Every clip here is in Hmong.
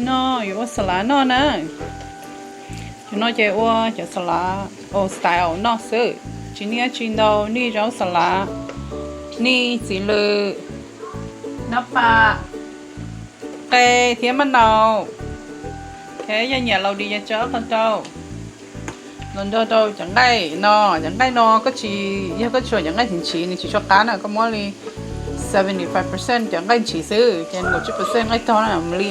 No yuav ua xas lav noj na. Cov no ces ua cov xas lav old style noj xwb, tsis nij dab tsi ntau, nij zaub xas lav, nij txiv lws, nab pas, qe thiab maj nau. Yog nyiam laus dis ces tso ob qho rau. Los nrog rau cov nqaij no, cov nqaij no koj tsis, yog koj tsuas cov nqaij ntshis ntshis nws tsis tshua qab na, koj muab li seventy five percent cov nqaij ntshis xwb ces kaum tsib percent nqaij tog na, li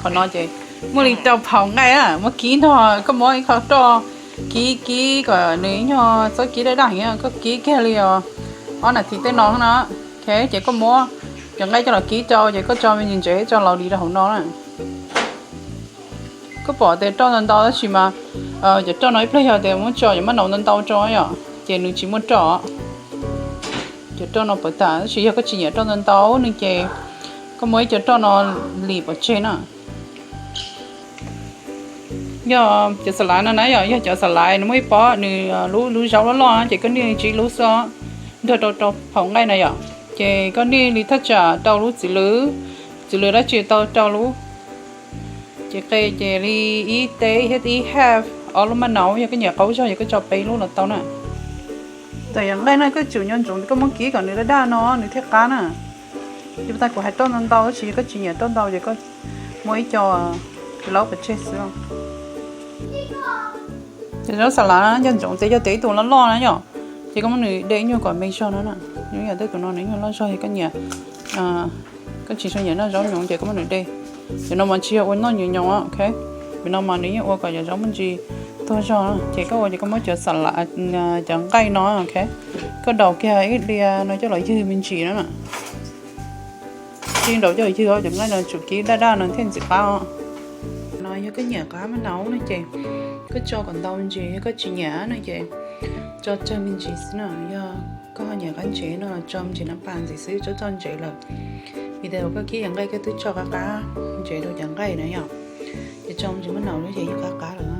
qhov no ces muaj li rau phaum nqaij na, muab kib nrog, koj muab ib qho roj kib kib kom nws ib nyuag txhob kib daj daj heev, koj kib kiag li os ob nas this tej no na. Ok, ces koj muab cov nqaij coj los kib rau ces koj tso me ntsis ntsev tso laus dis rau hauv no na. Koj pom tias roj ntau ntau tab sis mas cov roj no ib pliag yog tias muab tso cov maj nau ntau ntau rau yom, ces nws tsis muaj roj. Cov roj no pov tas, tab sis yog koj tsis nyiam roj ntau ntau no ces koj muab ib co roj no lim pov tseg na. Yog cov xas lav no na yom, yog cov xas lav nws muaj ib pob nws lub lub zaub loj loj na ces koj nij li tsib lub xwb, nrog rau rau phaum nqaij na yom. Ces koj nij li thaj tsam rau lub txiv lws, txiv lws dab tsi tau rau lub. Ces qe ces li ib teb thiab ib half, ob lub maj nau, yog koj nyiam qaub zog ces koj tso peb lub los tau na. Tam yog nqaij no koj tsum nco ntsoov koj muab kib kom nws daj daj no nws thiaj qab na. Ces puas tas kuv hais roj ntau ntau tab sis yog koj tsis nyiam roj ntau ces koj muab ib co laub pov tseg xwb. Ces zaub xas lav nco ntsoov tias yog tias ib tug loj loj na yom, ces koj muab nws de ib nyuag kom me zog no na. Yog tej tus no nws ib nyuag loj zog yog koj nyiam, koj tsis tshua nyiam noj zaub nyoos ces koj muab nws de. Cov no mas tsis yog ua noj nyoos nyoos, ok. Vim no mas nws yeej ua kom cov zaub muaj ntsis tuag zog na. Ces koj ua ces koj muab cov xas lav, cov nqaij no, ok, koj daus kiag ib diav no coj los ywg me ntsis na. Tsis daus coj los ywg, cov nqaij no tsum kib daj daj no thiaj ntxim qab. No yog koj nyiam qab maj nau no ces koj tso kom ntau me ntsis, yog koj tsis nyiam no ces tso tsawg me ntsis xwb na. Yog koj ho nyiam qab ntsev no tso me ntsis nab pas ntxiv xwb, tso txoj ntsev lawm. Vim tias koj kib cov nqaij koj twb tso qab qab ntsev rau cov nqaij na yom, ces tso me ntsis maj nau no ces yeej qab qab lawm.